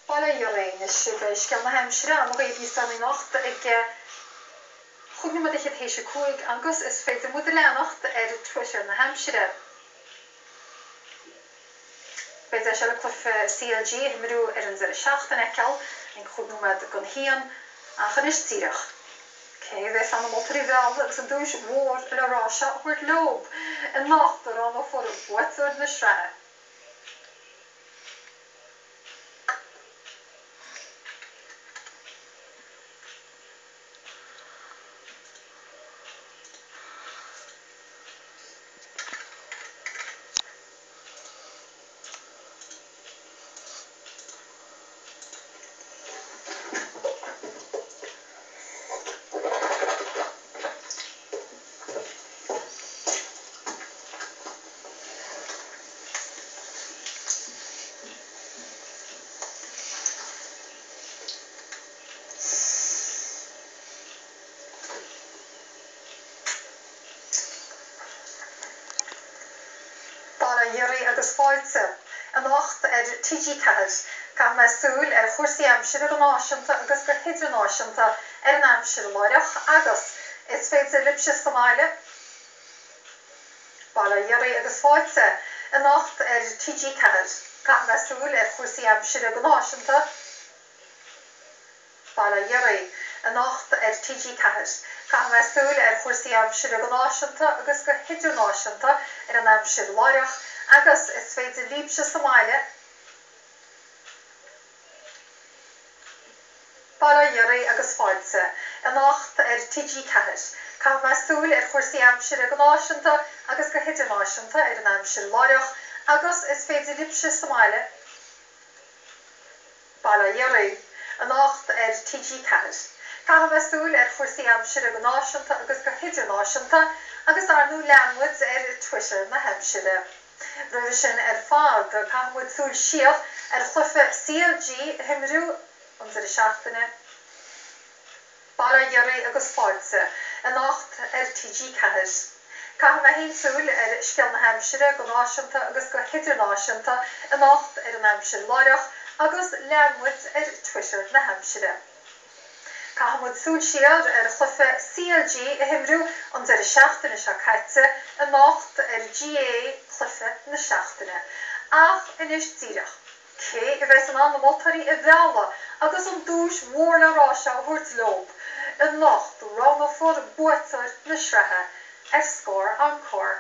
Baile Átha Cliath Anois beidh scéal na haimsire agam dhaoibh níos deireanaí anocht ag 5 nóiméad fhichead théis 5 agus is féidir muid a leanacht ar Twitter na haimsire. Beidh deis eile cluiche CLG a himriú ar an deireadh seachtaine a fheiceáil ag 5 nóiméad don haon ach anois díreach. Cé a bheas in ann na moltóirí a mhealladh agus an duais mhór le rá seo a thabhairt leob? Anocht roghnófar buaiteoir na sraithe. Bail ó Dhia oraibh agus fáilte anocht ar TG4. Caithfidh mé súil ar chúrsaí aimsire go náisiúnta agus go hidirnáisiúnta ar an aimsir láithreach agus is féidir libhse sa mbaile Bail ó Dhia oraibh agus fáilte anocht ar TG4. Caithfidh mé súil ar chúrsaí aimsire go náisiúnta. Bail ó Dhia oraibh. Anocht ar TG4. Caithfidh mé súil ar chúrsaí aimsire go náisiúnta agus go hidirnáisiúnta ar an aimsir láithreach agus is féidir libhse sa mbaile Bail ó Dhia oraibh agus fáilte. Anocht ar TG4. Caithfidh mé súil ar chúrsaí aimsire go náisiúnta agus go hidirnáisiúnta ar an aimsir láithreach agus is féidir libhse sa mbaile Bail ó Dhia oraibh. Anocht ar TG4. Caithfidh mé súil ar chúrsaí aimsire go náisiúnta agus go hidirnáisiúnta agus ar ndóigh lean muid ar Twitter na haimsire. Roimhe sin ar fad, caithfidh muid súil siar ar chluiche CLG a himríodh an deireadh seachtaine. Bail ó Dhia oraibh agus fáilte anocht ar TG4. Caithfidh mé féin súil ar scéal na haimsire go náisiúnta agus go hidirnáisiúnta anocht ar an aimsir láithreach agus lean muid ar Twitter na haimsire. Caithfidh muid súil siar ar chluiche CLG a himríodh an deireadh seachtaine seo caite anocht ar GAA Cluiche na Seachtaine. Ach anois díreach, cé a bheas in ann na moltóirí a mhealladh agus an duais mhór le rá seo a thabhairt leob? Anocht roghnófar buaiteoir na sraithe ar Scór Encore.